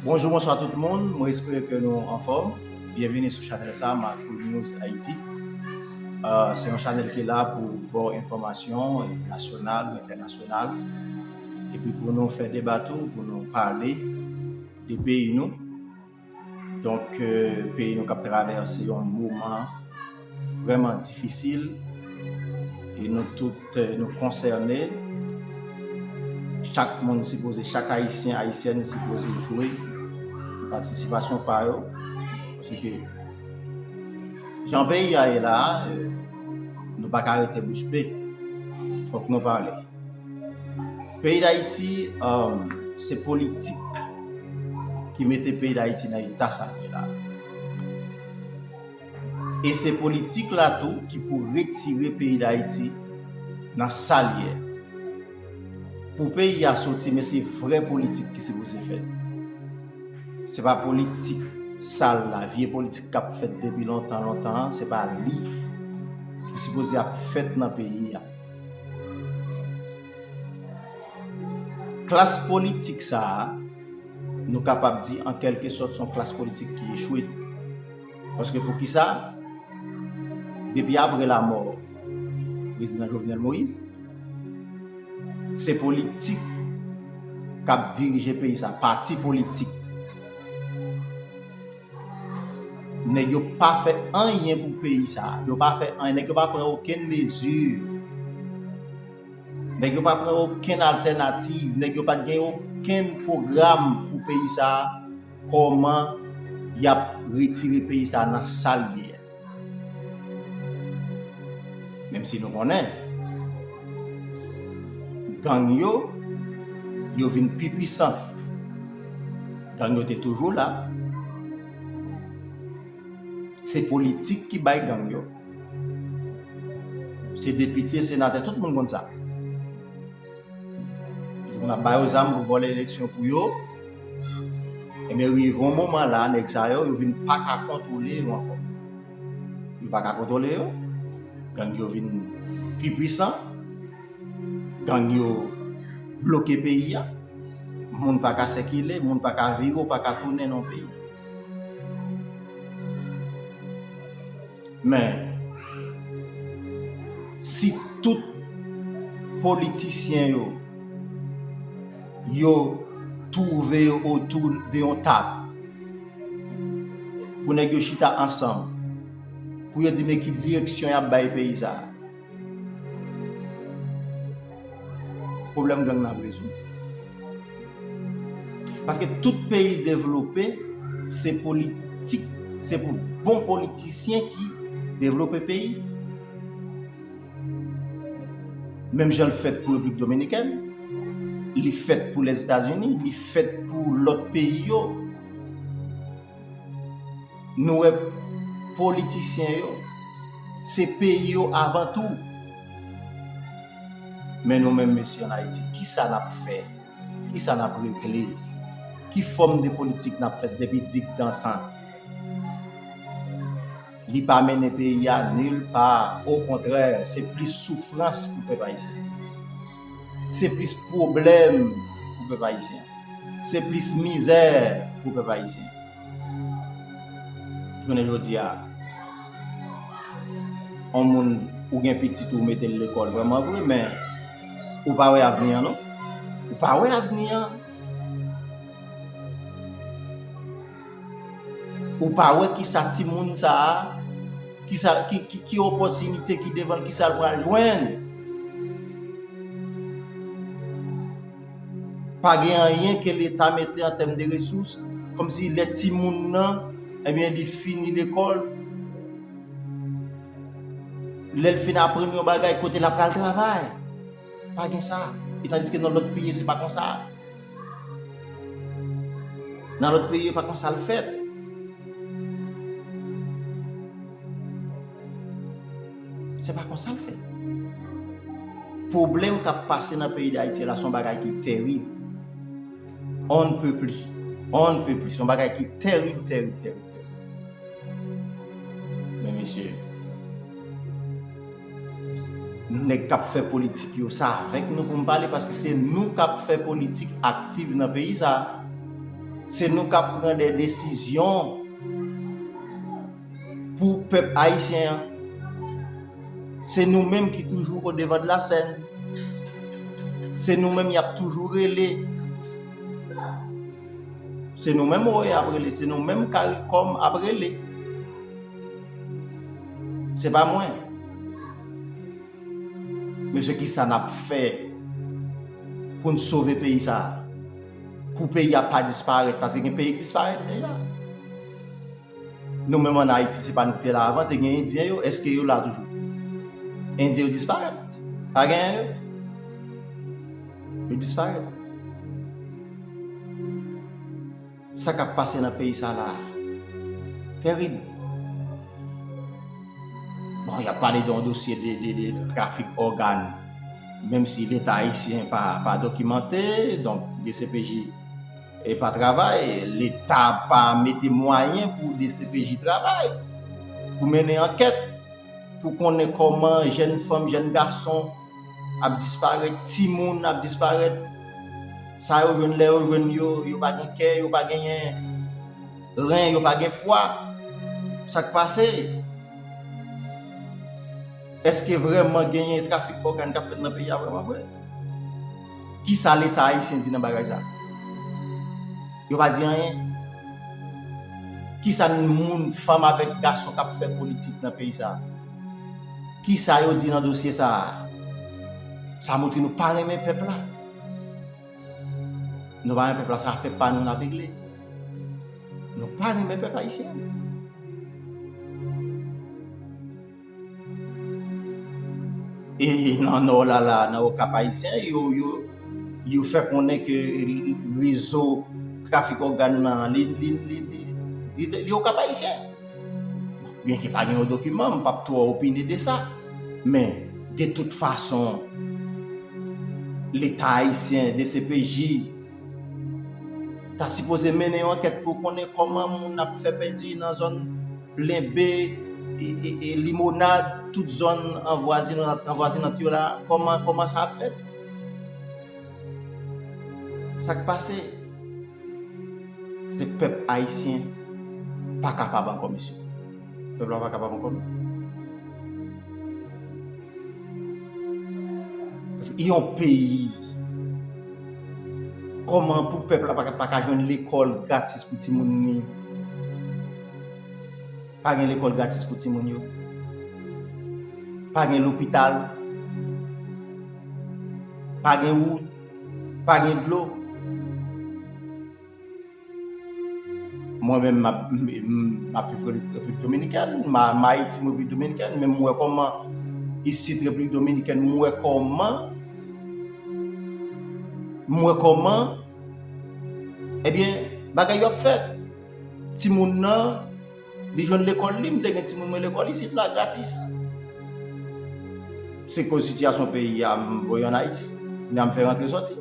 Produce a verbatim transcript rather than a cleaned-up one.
Bonjou, bonswa tout moun. Mwen espere ke nou anfòm. Byenvini sou chanèl sa, Marco News Haiti. Euh, se yon chanèl ki la pou ba w enfòmasyon, eh, nasyonal ou entènasyonal. Epi pou nou fè deba tou, pou nou pale de peyi nou. Donk, euh, peyi nou k ap travèse yon moman vrèman difisil. E nou tout, euh, nou konsène. Chak moun sipoze, chak Ayisyen, Ayisyèn sipoze jwe patisipasyon pa yo. Paske jan peyi a ye la, euh, nou pa ka rete bouch be. Fòk nou pale. Peyi Dayiti, um, se politik ki mete peyi Dayiti nan eta sa l ye la. E se politik la tou ki pou retire peyi Dayiti nan sa l ye. Pou peyi a soti, men se vrè politik ki sipoze fèt. Se pa politik sal la, vye politik k ap fèt depi lontan, lontan an, se pa li ki sipoze ap fèt nan peyi a. Klas politik sa a, nou kapab di an kèlke sòt se yon klas politik ki echwe. Paske poukisa? Depi apre lamò prezidan Jovenel Moïse, se politik k ap dirije peyi sa, pati politik. Nèg yo pa fè anyen pou peyi sa. Yo pa fè anyen. Nèg yo pa pran okenn mezi. Nèg yo pa pran okenn altènativ. Nèg yo pa t gen okenn pwogram pou peyi sa. Kòman y ap retire peyi sa nan sa l ye a. Menm si nou konnen, gang yo, yo vin pi pwisan. Gang yo te toujou la. Se politik ki bay gang yo. Se depite, senatè, tout moun konn sa. Moun ap ba yo zam pou vòlè eleksyon pou yo. Ebyen, rive yon moman la, nèg sa yo, yo vin pa ka kontwole yo ankò. Yo pa ka kontwole yo. Gang yo vin pi pwisan. Gang yo bloke peyi a. Moun pa ka sikile, moun pa ka vire, ou pa ka tounen nan peyi. Men, si tout politisyen yo, yo twouve yo otou de yon tab, pou nèg yo chita ansanm, pou yo di men ki direksyon y ap bay peyi sa a. Pwoblèm gang nan ap rezoud. Paske tout peyi devlope, se politik, se pou bon politisyen ki devlope peyi. Menm jan l fèt pou Repiblik Dominikèn, li fèt pou Lèzetazini, li fèt pou lòt peyi yo. Nou wè politisyen yo, se peyi yo avan tou. Men nou menm mesye ann Ayiti, kisa n ap fè? Kisa n ap regle? Ki fòm de politik n ap fè depi digdantan? Li pa mennen peyi a nil pa. Okontrè, se plis soufrans pou pèp ayisyen. Se plis pwoblèm pou pèp ayisyen. Se plis mizè pou pèp ayisyen. Jounen jodi a, yon moun, ou gen pitit ou mete l lekòl vrèman vre, men ou pa wè avni an non. Ou pa wè avni an. Ou pa wè kisa timoun sa a, kisa, ki, ki, ki opòtinite ki devan l, kisa l pral jwenn. Pa gen anyen ke Leta mete an tèm de resous, kòmsi lè timoun nan, ebyen, li fini lekòl, lè l fin aprann yon bagay, kote l ap pral travay. Pa gen sa. E tandiske nan lòt peyi, se pa konsa. Nan lòt peyi, e pa konsa l fèt. Se pa konsa l fèt. Pwoblèm k ap pase nan peyi Dayiti la, se yon bagay ki terib. On ne peut plus. On ne peut plus. Se yon bagay ki terib, terib, terib, terib. Men mesye, nèg k ap fè politik yo, se avèk nou pou m pale, paske se nou k ap fè politik aktiv nan peyi sa a. Se nou k ap pran de desizyon pou pèp ayisyen an. Se nou menm ki toujou o devan de la sèn. Se nou menm y ap toujou rele. Se nou menm oye ap rele. Se nou menm karikòm ap rele. Se pa mwen. Mesye, kisa n ap fè pou n sove peyi sa a? Pou peyi a pa disparèt, paske gen peyi k disparèt deja. Nou menm ann Ayiti, se pa nou ki te la avan, te gen Endyen yo, èske yo la toujou? Endyen yo disparèt. Pa genyen yo. Yo disparèt. Sa k ap pase nan peyi sa la a, terib. Bon, y ap pale de yon dosye de, de, de trafik ògàn, menm si Leta ayisyen pa, pa dokimante, donk D C P J e pa travay, Leta pa mete mwayen pou D C P J travay, pou mennen ankèt, pou konnen kòman jèn fanm, jèn gason ap disparèt, timoun ap disparèt. Sa yo jwenn, lè yo jwenn yo, yo pa gen kè, yo pa genyen ren, yo pa gen fwa. Sa k pase? Èske vrèman genyen trafik ògàn k ap fèt nan peyi a vrèman vre? Kisa Leta ayisyen di nan bagay sa? Yo pa di anyen. Kisa moun, fanm avèk gason k ap fè politik nan peyi sa? Kisa yo di nan dosye sa? Sa montre nou pa renmen pèp la. Nou pa renmen pèp la, se afè pa nou n ap regle. Nou pa renmen pèp ayisyen. E nan Nò la, la, nan Okap ayisyen, yo, yo, yo fè konnen ke rezo trafik ògàn nan, li, li, li, li, li, li Okap ayisyen. Byenke pa gen yon dokiman, m p ap twò opine de sa. Men, de tout fason, Leta ayisyen, D C P J, ta sipoze mennen yon ankèt pou konnen kòman moun ap fè pèdi nan zòn Lenbe, e, e, e Limonad, tout zòn anvwazinant, anvwazinant yo la, kòman, kòman sa ap fèt? Sa k pase? Se pèp ayisyen pa kapab ankò, mesye. Pèp la pa kapab ankò, non. Paske yon peyi, kòman pou pèp la pa ka, pa ka jwenn lekòl gratis pou timoun li? Pa gen lekòl gratis pou timoun yo. Pa gen lopital. Pa gen wout. Pa gen dlo. Mwen menm, m ap, m, m, m ap viv Repiblik Dominikèn, m a, m Ayiti, m Repiblik Dominikèn, men m wè kòman isit Repiblik Dominikèn, m wè kòman, m wè kòman, ebyen, bagay yo ap fèt. Timoun nan, li jwenn lekòl li, m te gen timoun mwen lekòl isit la, gratis. Se koz sitiyasyon peyi a, m voye ann Ayiti, men m fè rantre sòti.